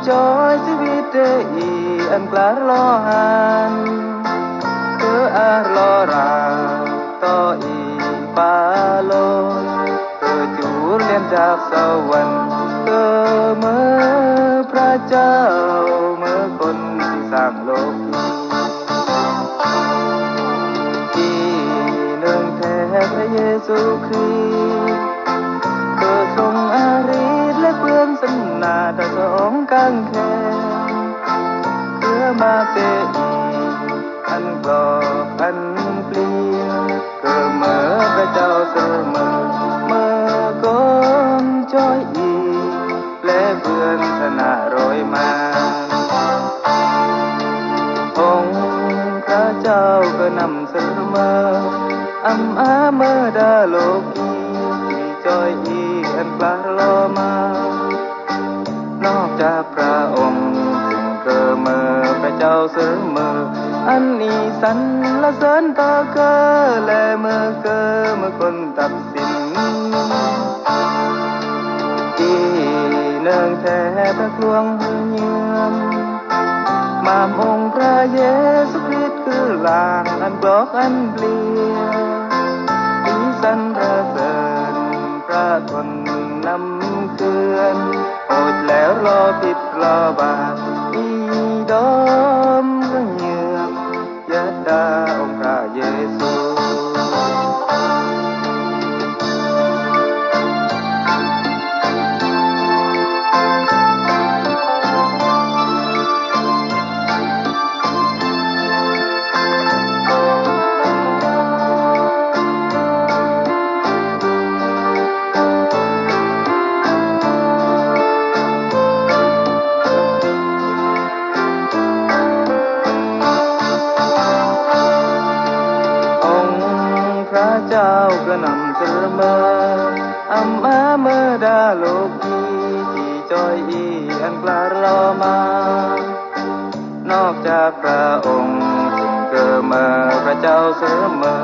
ຈອຍຊີວິດເດອີ່ອັນກລາລໍຫັນ ເພື່ອອາລໍຣາວຕໍ່ອີ່ຟາໂລ ເພື່ອຈູລຽນຈາກສະຫວັນ ເພື່ອເມືອພຣະເຈົ້າ ເມືອຄົນທີ່ສ້າງໂລກ ທີ່ໜຶ່ງແທ້ພຣະເຢຊູຄຣິດ ເກີດຊົງອາຣິດ ແລະເບືອນສັນນາ ຕາສະອອງກາງແຂນ ເພື່ອມາເຕອີ່ອັນກລອກອັນເປຍ ເກີດເມືອພຣະເຈົ້າເສີມເມີ ເມືອກົນຈອຍອີ່ ແລະເບືອນຊະນະລອຍມາ ອົງພຣະເຈົ້າກໍນຳເສີມເມີ ອຳອາເມີດາໂລກີ ທີ່ຈອຍອີ່ອັນກລາລໍມາ ນອກຈາກພຣະອົງ ຊຶ່ງເກີເມີພຣະເຈົ້າເສີມເມີ ອັນອີ່ສັນລະເສີນຕໍ່ເກີ ແລະເມືອເກີເມືອຄົນຕັດ ສິນ ທີ່ໜຶ່ງແທ້ທັກລວງເຮືອງຍືມ ມາມອົງພຣະເຢຊູຄຣິດ ຄືລ່າງອັນກລອກອັນເປຍ ທີ່ສັນລະເສີນພຣະຄົນນຳເຄື່ອນ ໂອດແລ້ວລໍຜິດລໍບາບ ອີ່ດອມເຮືອງຍືມ ຢັດດາອົງພຣະເຢຊູ. ອົງພຣະເຈົ້າກະນຳເສີມເມີ ອຳອາເມີດາໂລກີ ທີ່ຈອຍອີ່ອັນກລາລໍມາ ນອກຈາກພຣະອົງ ຊຶ່ງເກີເມີພຣະເຈົ້າເສີມເມີ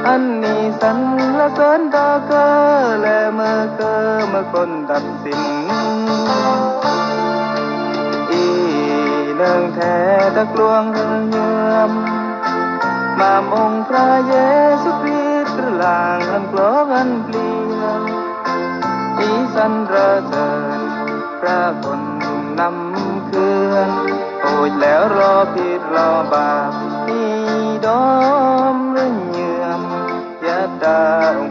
ອັນນີ້ສັນລະເສີນຕໍ່ເກີ ແລະເມືອເກີເມືອຄົນ ຕັດສິນ ອີ່ເໜິງແທ້ທັກລວງເຮືອງຍືມ ມາມອົງພຣະເຢຊູຄຣິດ ຄືລ່າງອັນກລອກອັນເປຍ ອີ່ສັນລະເສີນພຣະຄົນນຳເຄື່ອນ ໂອດແລ້ວລໍຜິດລໍບາບ ອີ່ດອມເຮືອງຍືມ ຍັດດາອົງ